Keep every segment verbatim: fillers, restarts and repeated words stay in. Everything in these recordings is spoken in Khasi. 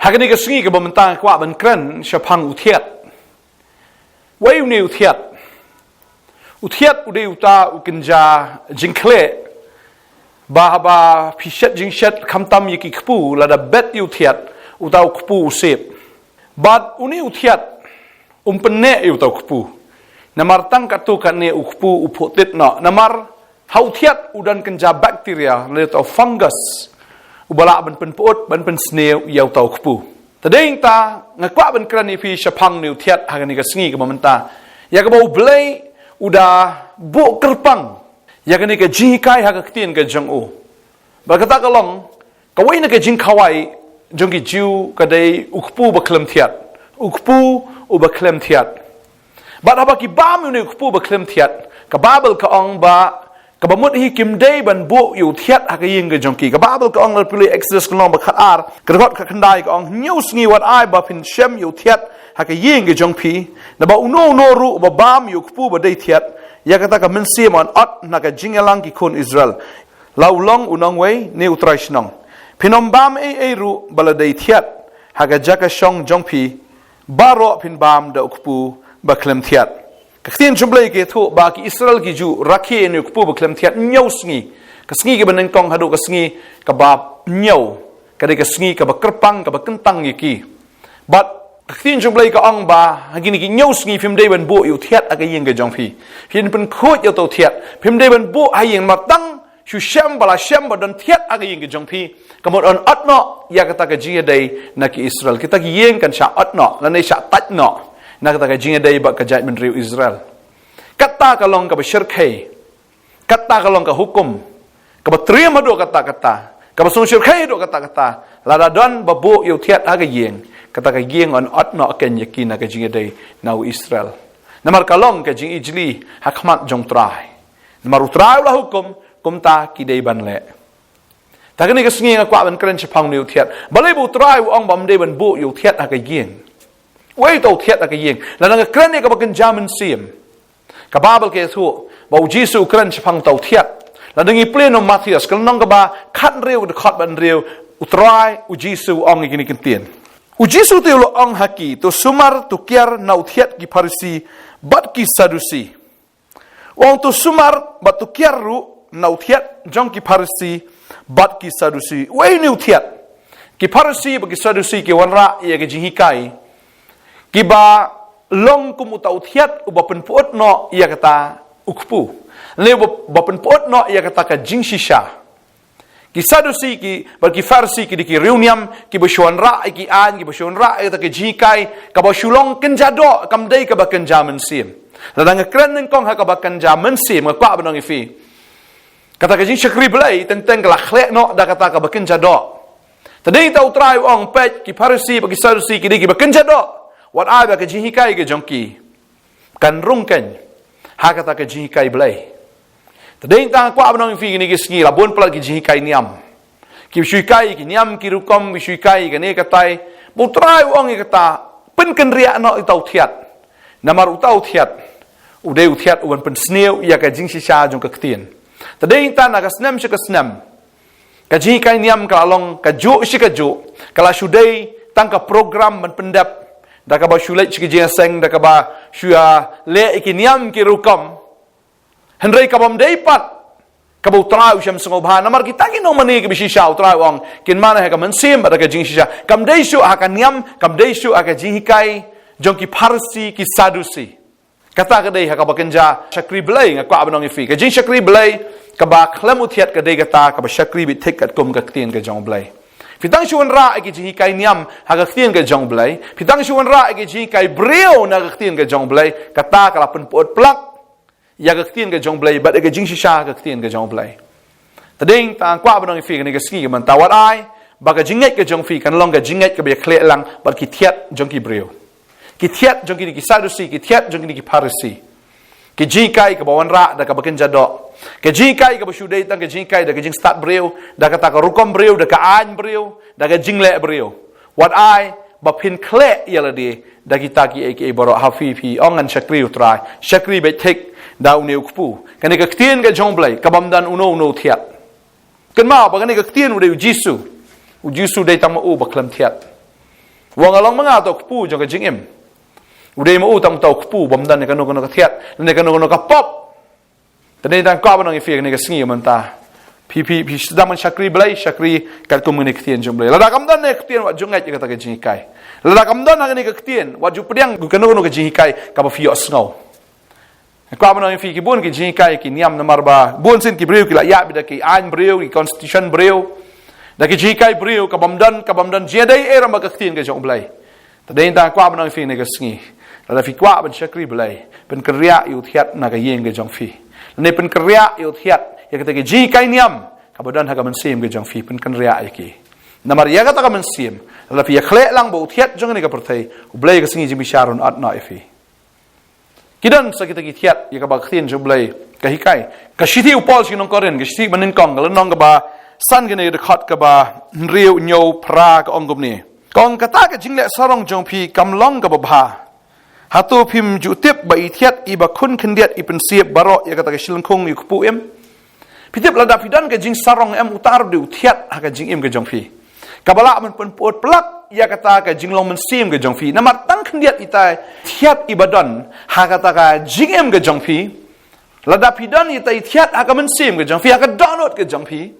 Ha kane ka sngi kaba mynta nga kwah ban kren shaphang u thiat. Wei une u thiat. U thiat u dei uta u kynja jingkhleh. Ba haba phi shet jingshet khamtam ïa ki kpu, lada bet ïa u thiat, uta u kpu u sep. Bad une u thiat um pynneh ïa uta u kpu. Namar tang katto katne u kpu u phuh tit noh. Namar ha u thiat u don kynja bakteria, lane uta u fungus, uba lah ban pynpyut, ban pynsniew ïa uta u kpu. Te dei nangta nga kwah ban kren ïa phi shaphang une u thiat ha kane ka sngi kaba mynta, ïa kaba U Blei u da buh kyrpang ïa kane ka jinghikai ha ka ktien ka jong u. Bad kata ka long, kawei na ka jingkhawai jong ki Jiw ka dei u kpu ba khlem thiat. U kpu uba khlem thiat. Bad haba ki bam ïa une u kpu ba khlem thiat, ka Baibl ka ong ba, kaba mut hi kim dei ban buh ïa u thiat ha ka ïing ka jong ki. Ka Baibl ka ong, lada phi leit Exodus ka lynnong ba khatar, ka dkhot khatkhyndai ka ong, hynñiew sngi wat ai ba phin shem ïa u thiat ha ka ïing ka jong phi. Naba uno uno ruh uba bam ïa u kpu ba dei thiat, ïa kata ka mynsiem yn ot na ka jingïalang ki khun Israel, la u long u nongwei ne u trai shnong. Phin ym bam ei ei ruh ba la dei thiat ha ka jaka shong jong phi, baroh phin bam da u kpu ba khlem thiat. Ka ktien jong U Blei ka ïathuh ba ki Israel ki ju rakhe ïa une u kpu ba khlem thiat hynñiew sngi. Ka sngi kaba nyngkong haduh ka sngi kaba hynñiew ka dei ka sngi kaba kyrpang, kaba kyntang ïa ki. Bad ka ktien jong U Blei ka ong ba ha kine ki hynñiew sngi phim dei ban buh ïa u thiat ha ka ïing ka jong phi. Phin pynkhuid ïa uta u thiat. Phim dei ban buh ha ïing, namar tang shu shem ba la shem ba don thiat ha ka ïing ka jong phi, ka mut yn ot noh ïa kata ka jingïadei na ki Israel. Kita ki ïing kan shah ot noh, lane shah tait noh na kata ka jingïadei bad ka jaitbynriew Israel. Kata ka long kaba shyrkhei. Kata ka long ka hukum kaba triem haduh katta katta, kaba sngewshyrkhei haduh katta katta. Lada don ba buh ïa u thiat ha ka ïing, kata ka ïing yn ot noh keiñ ïa ki na ka jingïadei na u Israel. Namar ka long ka jingijli ha khmat jong U Trai. Namar U Trai u la hukum, kumta ki dei ban leh. Te ha kane ka sngi nga kwah ban kren shaphang une u thiat. Balei ba U Trai u ong ba ym dei ban buh ïa u thiat ha ka ïing? Wei uta u thiat ha ka ïing? Lada nga kren ïa kaba kynja mynsiem, ka Baibl ka ïathuh ba U Jisu u kren shaphang uta u thiat. Lada ngi plie na u Mathaios ka lynnong kaba khathynriew, ka dkhot ba hynriew, U Trai U Jisu u ong ïa kine ki ktien. U Jisu te u la ong ha ki, to sumar to kiar na u thiat ki Pharisi bad ki Sadusi. U ong to sumar bad to kiar ruh na u thiat jong ki Pharisi bad ki Sadusi. Wei une u thiat? Ki Pharisi bad ki Sadusi ki wanrah ïa ka jinghikai kiba long kum uta u thiat uba pynpyut noh ïa kata u kpu, lane uba, uba pynpyut noh ïa kata ka jingshisha. Ki Sadusi ki, bad ki Pharisi ki dei ki riewniam kiba shu wanrah ïa ki aiñ, kiba shu wanrah ïa kata ka jinghikai kaba shu long kynja doh, kam dei kaba kynja mynsiem. Lada nga kren nyngkong ha kaba kynja mynsiem, nga kwah ban ong ïa phi, kata ka jingshakri Blei teng teng ka la khleh noh da kata kaba kynja doh. Te dei nangta U Trai u ong, peit, ki Pharisi bad ki Sadusi ki dei kiba kynja doh. Wat ai ba ka jinghikai ka jong ki kan rung keiñ ha kata ka jinghikai Blei. Te dei nangta nga kwah ban ong ïa phi, kine ki sngi la bun palat ki jinghikai niam, kiba shu hikai ki niam ki rukom, kiba shu hikai kane katai. Ba U Trai u ong ïa kata, pynkynriah noh ïa uta u thiat. Namar uta u thiat u dei u thiat uban pynsniew ïa ka jingshisha jong ka ktien. Te dei nangta na ka snem sha ka snem ka jinghikai niam ka la long kajuh shi kajuh, ka la shu dei tang ka program ban pyndep, da kaba shu leit sha ka jingïaseng, da kaba shu ïaleh ïa ki niam ki rukom. Hynrei ka bym dei pat kaba U Trai u shem sngewbha. Namar kita ki nongmane kiba shisha, U Trai u ong, kin mane ha ka mynsiem bad ha ka jingshisha. Kam dei shuh ha ka niam, kam dei shuh ha ka jinghikai jong ki Pharisi ki Sadusi. Kata ka dei ha kaba kynja shakri Blei, nga kwah ban ong ïa phi. Ka jingshakri Blei kaba khlem u thiat ka dei kata kaba shakri beit thik katkum ka ktien ka jong U Blei. Phi tang shu wanrah ïa ki jinghikai niam ha ka ktien ka jong U Blei, phi tang shu wanrah ïa ki jinghikai briew na ka ktien ka jong U Blei, kata ka la pynpyut plak ïa ka ktien ka jong U Blei bad ïa ka jingshisha ka ktien ka jong U Blei. Te dei nangta nga kwah ban ong ïa phi kane ka sngi ka mynta, wat ai ba ka jingngeit ka jong phi kan long ka jingngeit kaba ïakhleh lang bad ki thiat jong ki briew. Ki thiat jong kine ki Sadusi, ki thiat jong kine ki Pharisi. Ka jinghikai kaba wanrah da kaba kynja doh. Ka jinghikai kaba shu dei tang ka jinghikai da ka jingstad briew, da kata ka rukom briew, da ka aiñ briew, da ka jingleh briew. Wat ai ba phin khleh ïa lade da kita kiei kiei baroh. Ha phi, phi ong ngan shakri U Trai, shakri beit thik da une u kpu. Kane ka ktien ka jong U Blei ka bym don uno uno u thiat. Kynmaw ba kane ka ktien u dei U Jisu. U Jisu dei tang ma u ba khlem thiat. Wa nga long ma nga uta u kpu jong ka jingim. U dei ma u tang uta u kpu bym don ïa kano kano ka thiat, ne kano kano ka pop. Te dei tang kwah ban ong ïa phi kane ka sngi mynta. Phi phi phi sdang ban shakri Blei, shakri katkum kane ka ktien jong Blei. Lada kam don kane ka ktien wat ju ngeit ïa kata ka jinghikai. Lada kam don kane ka ktien wat ju pdiang kano kano ka jinghikai kaba phi ïohsngew. Kwah ban ong ïa phi ki bun ki jinghikai ki niam namar ba bun sien ki briew ki la ïa bit da ki aiñ briew, ki constitution briew, da ki jinghikai briew, ka bym don, ka bym don jingïadei ei ruh bad ka ktien ka jong U Blei. Te dei tang kwah ban ong ïa phi kane ka sngi. Lada phi kwah ban shakri Blei, pynkynriah ïa u thiat na ka ïing ka jong phi. Lane pynkynriah ïa u thiat ïa kata ka jinghikai niam kaba don ha ka mynsiem ka jong phi, pynkynriah ïa ki. Namar ïa kata ka mynsiem, lada phi ïakhleh lang bad u thiat jong kane ka pyrthei, U Blei ka sngi jingbishar un at noh ïa phi. Ki don sa kita ki thiat ïa kaba ka ktien jong U Blei ka hikai. Ka shithi u Paul sha ki nong Korinth, ka shithi ba nyngkong, ka lynnong kaba san, kane ka dkhot kaba hynriew, hynñiew, phra, ka ong kumne. Ka ong, kata ka jingleh sarong jong phi kam long kaba bha. Hato phim ju tip ba i thiat iba khun khyndiat i pynsiep baroh ïa kata ka shilynkhung ïa u kpu im? Phi tip, lada phi don ka jingsarong em, uta ruh u dei u thiat ha ka jingim ka jong phi, kaba lah ban pynput plak ïa kata ka jinglong mynsiem ka jong phi. Namar tang khyndiat ita i thiat iba don ha kata ka jingim ka jong phi. Lada phi don ita i thiat ha ka mynsiem ka jong phi, ha ka dohnud ka jong phi,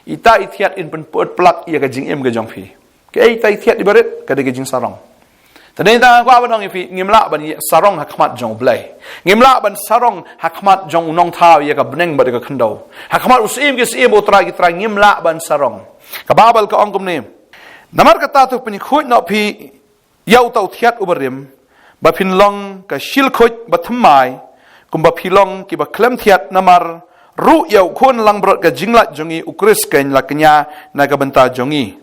ita i thiat in pynput plak ïa ka jingim ka jong phi. Kaei ita i thiat iba rit? Ka dei ka jingsarong. Te dei tang kwah ban ong ïa phi, ngim lah ban ïa sarong ha khmat jong U Blei. Ngim lah ban sarong ha khmat jong u nongthaw ïa ka bneng bad ïa ka khyndew, ha khmat u Syiem ki syiem, u Trai ki trai, ngim lah ban sarong. Ka Baibl ka ong kumne. Namar kata to pynkhuid noh phi ïa uta u thiat uba rim, ba phin long ka shilkhuid ba thymmai, kumba phi long kiba khlem thiat, namar ruh ïa u khun langbrot ka jinglait jong ngi, U Khrist, kan la kñia na ka bynta jong ngi.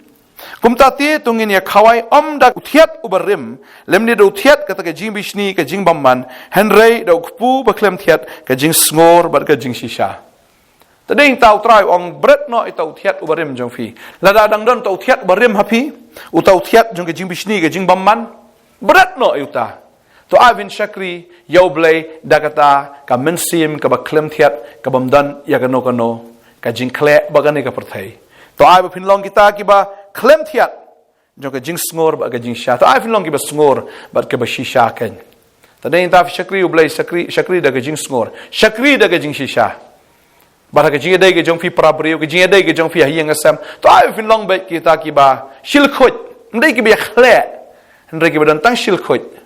Kumta te to ngin ïa khawai ym da u thiat uba rim, lymne da u thiat kata ka jingbishni, ka jingbymman, hynrei da u kpu ba khlem thiat, ka jingsngur bad ka jingshisha. Te dei tang U Trai u ong, bret noh ïa uta u thiat uba rim jong phi. Lada dang don uta u thiat uba rim ha phi, uta u thiat jong ka jingbishni, ka jingbymman, bret noh ïa uta. To ai phin shakri ïa U Blei da kata ka mynsiem kaba khlem thiat, ka bym don ïa kano kano ka jingkhleh ba kane ka pyrthei. To ai ba phin long kita kiba khlem thiat jong ka jingsngur bad ka jingshisha. To ai phin long kiba sngur bad kiba shisha kein. Te dei tang phi shakri U Blei, shakri, shakri da ka jingsngur, shakri da ka jingshisha. Bad ha ka jingïadei ka jong phi para briew, ka jingïadei ka jong phi ha ïing ha sem, to ai phin long beit kita kiba shilkhuid, ym dei kiba ïakhleh, hynrei kiba don tang shilkhuid.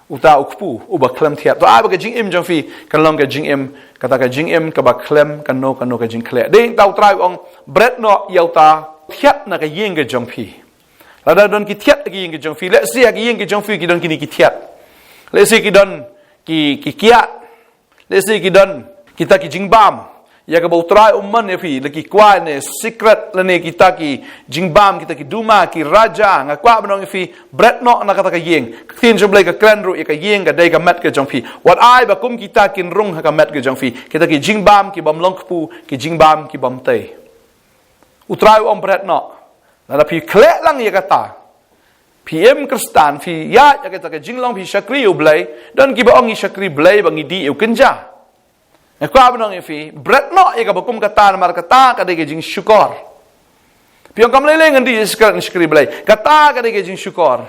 Uta u kpu uba khlem thiat. To ai ba ka jingim jong phi kan long ka jingim, kata ka jingim kaba khlem kano kano ka jingkhleh. Dei tang U Trai u ong, bret noh ïa uta thiat na ka ïing ka jong phi. Lada don ki thiat ha ka ïing ka jong phi, lehse ha ka ïing ka jong phi ki don kine ki thiat. Lehse ki don ki, ki kiad. Lehse ki don kita ki jingbam ïa kaba U Trai um mon ïa phi, la ki kwai ne sikret, lane kita ki jingbam, kita ki duma, ki raja. Nga kwah ban ong ïa phi, bret noh na kata ka ïing. Ka ktien jong U Blei ka kren ruh ïa ka ïing ka dei ka met ka jong phi. Wat ai ba kum kita kin rung ha ka met ka jong phi, kita ki jingbam ki bym long kpu, ki jingbam ki bym tei. U Trai u ong, bret noh. Lada phi khleh lang ïa kata, phi im Khristan, phi ïaid ïa kata ka jinglong, phi shakri U Blei. Don kiba ong ngi shakri Blei ba ngi dih ïa u kynja. Nga kwah ban ong ïa phi, bret noh ïa kaba kum kata, namar kata ka dei ka jingshukor. Phi ong, kam lei lei ngan dih ïa sikret, ngan shakri Blei, kata ka dei ka jingshukor.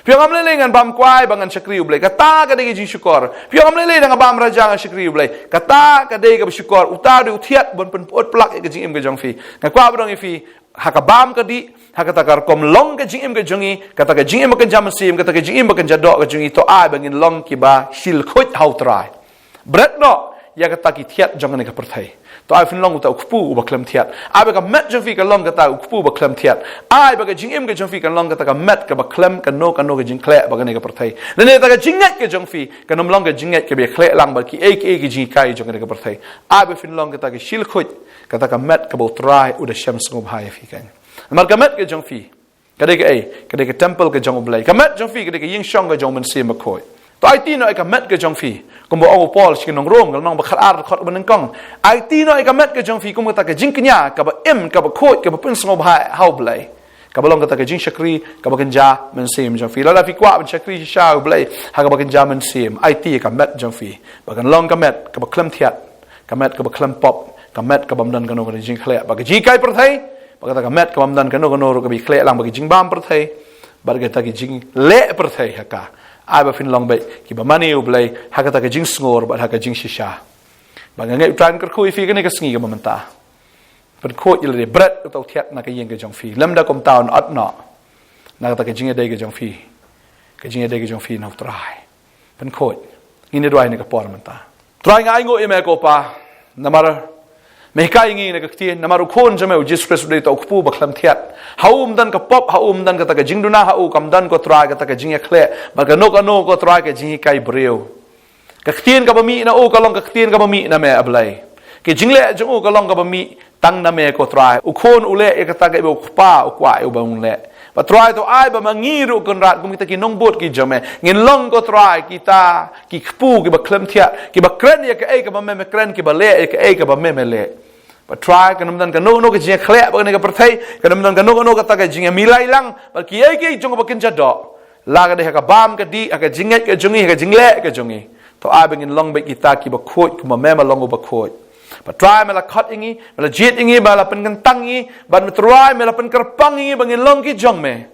Phi ong, kam lei lei ngan bam kwai ba ngan shakri U Blei, kata ka dei ka jingshukor. Phi ong, kam lei lei da nga bam raja ngan shakri U Blei, kata ka dei kaba shukor. Uta u dei u thiat ban pynput plak ïa ka jingim ka jong phi. Nga kwah ban ong ïa phi, ha ka bam ka dih, ha kata ka rukom long ka jingim ka jong ngi, kata ka jingim ba kynja mynsiem, kata ka jingim ba kynja doh ka jong ngi, to ai ba ngin long kiba shilkhuid ha U Trai. Bret noh ïa kata ki thiat jong kane ka pyrthei. To ai phin long uta u kpu uba khlem thiat. Ai ba ka met jong phi kan long kata u kpu uba khlem thiat. Ai ba ka jingim ka jong phi kan long kata ka met kaba khlem kano kano ka jingkhleh ba kane ka pyrthei. Lane kata ka jingngeit ka jong phi kan ym long ka jingngeit kaba ïakhleh lang bad kiei kiei ki jinghikai jong kane ka pyrthei. Ai ba phin long kata ka shilkhuid, kata ka met kaba U Trai u da shem sngewbha ïa phi kein. Namar ka met ka jong phi ka dei kaei? Ka dei ka temple ka jong U Blei. Ka met jong phi ka dei ka ïingshong ka jong U Mynsiem Bakhuid. To aiti noh ïa ka met ka jong phi, kumba ong u Paul sha ki nong Rom, ka lynnong ba khatar, dkhot ba nyngkong. Aiti noh ïa ka met ka jong phi kum kata ka jingkñia kaba im, kaba khuid, kaba pynsngewbha ha U Blei, kaba long kata ka jingshakri kaba kynja mynsiem jong phi. Lada phi kwah ban shakri shisha U Blei ha kaba kynja mynsiem, aiti ïa ka met jong phi ba kan long ka met kaba khlem thiat, ka met kaba khlem pop, ka met ka bym don kano kano ka jingkhleh bad ka jinghikai pyrthei, bad kata ka met ka bym don kano kano ruh kaba ïakhleh lang bad ka jingbam pyrthei. Bad kata ki jingleh pyrthei ha ka. Ai ba phin long beit kiba mane ïa U Blei ha kata ka jingsngur bad ha ka jingshisha. Bad nga ngeit U Trai un kyrkhu ïa phi kane ka sngi kaba mynta. Pynkhuid ïa lade, bret uta u thiat na ka ïing ka jong phi. Lymda kumta un ot noh na kata ka jingïadei ka jong phi. Ka jingïadei ka jong phi na U Trai. Pynkhuid. Ngin ïa duwai ha kane ka por mynta. Trai, nga ainguh ïa me ko Pa. Namar me hikai ïa ngi na ka ktien, namar U Khun jong me U Jisu Khrist u dei uta u kpu ba khlem thiat. Ha u ym don ka pop, ha u ym don kata ka jingduna, ha u kam don ko Trai kata ka jingïakhleh. Bad kano kano ko Trai ka jinghikai briew. Ka ktien kaba mih na u ka long ka ktien kaba mih na me, A Blei. Ka jingleh jong u ka long kaba mih tang na me ko Trai. U Khun u leh ïa kata kaba u Kpa u kwah ïa u ba un leh. Bad Trai, to ai ba ma ngi ruh Kynrad kum kita ki nongbud ki jong me, ngin long ko Trai kita ki kpu kiba khlem thiat, kiba kren ïa kaei kaba me me kren, kiba leh ïa kaei kaba me me leh. Bad Trai, kan ym don kano kano ka jingïakhleh bad kane ka pyrthei, kan ym don kano kano kata ka jingïamilai lang bad kiei kiei jong kaba kynja doh. La ka dei ha ka bam ka dih, ha ka jingngeit ka jong ngi, ha ka jingleh ka jong ngi. To ai ba ngin long beit kita kiba khuid kumba me me long uba khuid. Bad Trai, me la khot ïa ngi, me la jied ïa ngi, me la pynkyntang ïa ngi, bad me Trai me la pynkyrpang ïa ngi ba ngin long ki jong me.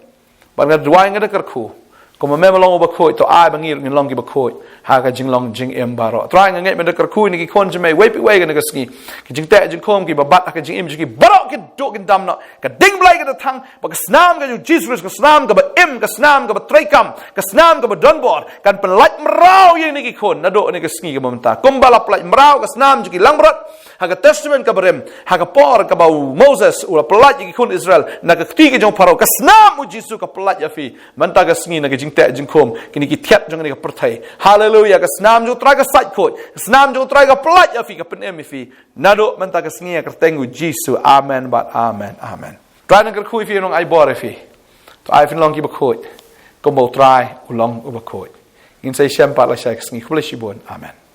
Bad nga duwai, nga da kyrkhu, kumba me me long uba khuid, to ai ba ngi ruh ngin long kiba khuid ha ka jinglong jingim baroh. Trai, nga ngeit me da kyrkhu ïa ngi ki khun jong me, iwei pa iwei kane ka sngi. Ki jingteh jingkhum kiba bat ha ka jingim jong ki baroh kin duh kin dam noh. Ka ding Blei ka da thang, ba ka snam ka jong U Jisu Khrist, ka snam kaba im, ka snam kaba treikam, ka snam kaba donbor, kan pynlait mraw ïa ngi ki khun naduh kane ka sngi kaba mynta. Kumba la pynlait mraw ka snam jong ki langbrot ha ka Testament kaba rim, ha ka por kaba u Moses u la pynlait ïa ki khun Israel na ka kti ka jong u Pharaoh, ka snam U Jisu ka pynlait ïa phi mynta ka sngi na ka jingteh jingkhum kine ki thiat jong kane ka pyrthei. Haleluia. Ka snam jong U Trai ka sait khuid, ka snam jong U Trai ka pynlait ïa phi, ka pynim ïa phi. Naduh mynta ka sngi ha ka kyrteng U Jisu. Amen bad amen. Amen. Trai un kyrkhu ïa phi, un ai bor ïa phi. To ai phin long kiba khuid kumba U Trai u long uba khuid. Ngin sa ïashem pat lashai ka sngi. Khublei shibun. Amen.